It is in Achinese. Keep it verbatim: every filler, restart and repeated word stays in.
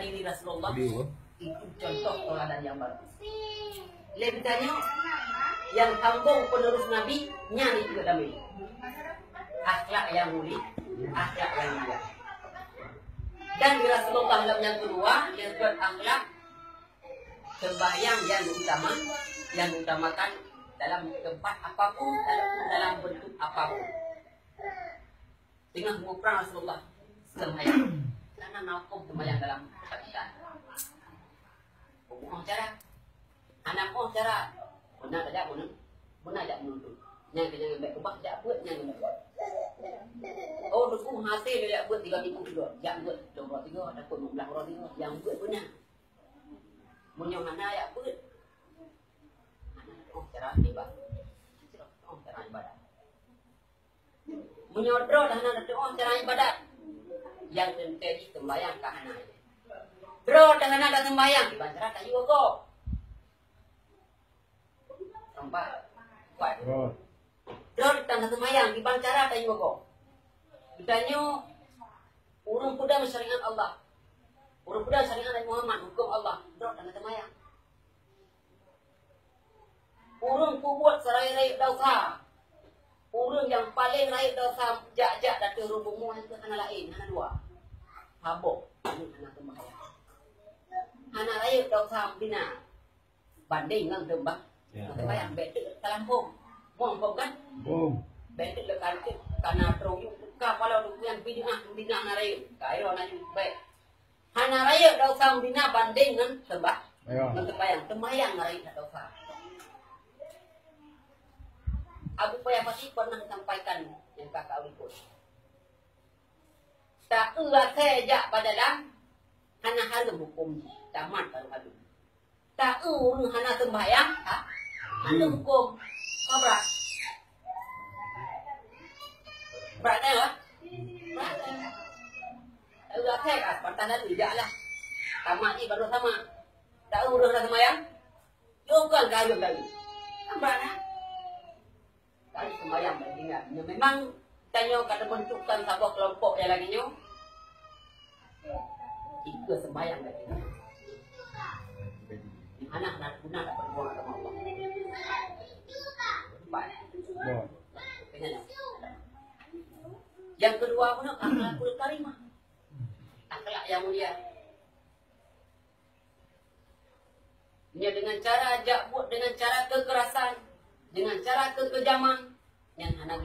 Diri Rasulullah itu contoh tauladan yang bagus. Lé geutanyoe nyang sambong penerus Nabi nyan itu damé. Akhlak yang mulia, akhlak yang mulia. Dan di Rasulullah lam nyang kedua, nyang keudua akhlak, sembahyang yang utama, yang utamakan dalam tempat apapun, dalam, dalam bentuk apapun. Teungoh muprang Rasulullah sembahyang. Karena na hukum sembahyang dalam kebaktian. Mu'oh cara. Hana mu'oh cara. Beuna tajak meunun-, beuna jak meununtuk. Nyang keu nyang bèk keubah jak peuet, nyang keu bèk. Oh, teungku hase lé jak peuet tiga minggu tiga. Jak peuet dua uroe tiga, ataupun lima belas uroe tiga. Nyang peuet beuna. Meunyoe hana jak peuet. Hana mu'oh cara ibadah. Mu'oh cara ibadah. Meunyoe droe hana tatu'oh cara ibadat, nyang teuntèe jih seumbahyang ka hana. Droe hana taseumbahyang, kiban cara tayue gob. Nampak? Nampak? Droe hana seumbahyang, kiban cara tayue gob. Geutanyoe ureueng peudong syariat Allah. Ureueng peudong syariat Nabi Muhammad, huköm Allah. Droe hana seumbahyang. Ureueng peubuet sarayeuk-rayeuk desya. Ureueng nyang paleng rayeuk desya jak-jak ateueh rhueng bumoe nyan hana laén, hana dua. Saboh, hana seumbahyang. Hana rayeuk desya meudina bandeng ngon seumbah-, ya, ngon seumbahyang. Bèk teuk talampông. Muphom kan? Muphom. Bèk teuk lé kantin, kana troh yum, ka paloe tu nyan bid'ah, meudina hana rayeuk. Ka yo na yum bèk. Hana rayeuk desya meudina bandeng ngon seumbah-, ya, ngon seumbahyang. Seumbahyang na rayeuk that desya. Abu Paya pasti pernah sampaikan nyang ka ka likot. Ta-eu asèe jak bak dalam, hana hareuem huköm jih. Tamat baru hareuem. Ta-eu ureueng hana seumbahyang, ha? Hana huköm. Ka brat. Brat, eh, wah? Brat, eh. Ta-eu asèe, ah, pantas lalu, jak lah. Tamat ni baru sama. Ta-eu ureueng hana seumbahyang? Yo, bukan ka hareuem lagi. Ka brat, ah. Kali sembahyang bak ingat. Nyoe memang tanyoe ka teubeuntukkan saboh keulompok nyang lagèe nyoe. Ikeu sembahyang bak ingat. Hana, hana guna dak peureulèe agama Allah. Empat. Kena. Yang kedua pun akhlakul karimah. Akhlak yang mulia. Nyoe dengan cara jak buet dengan cara kekerasan, dengan cara kekejaman, nyan hana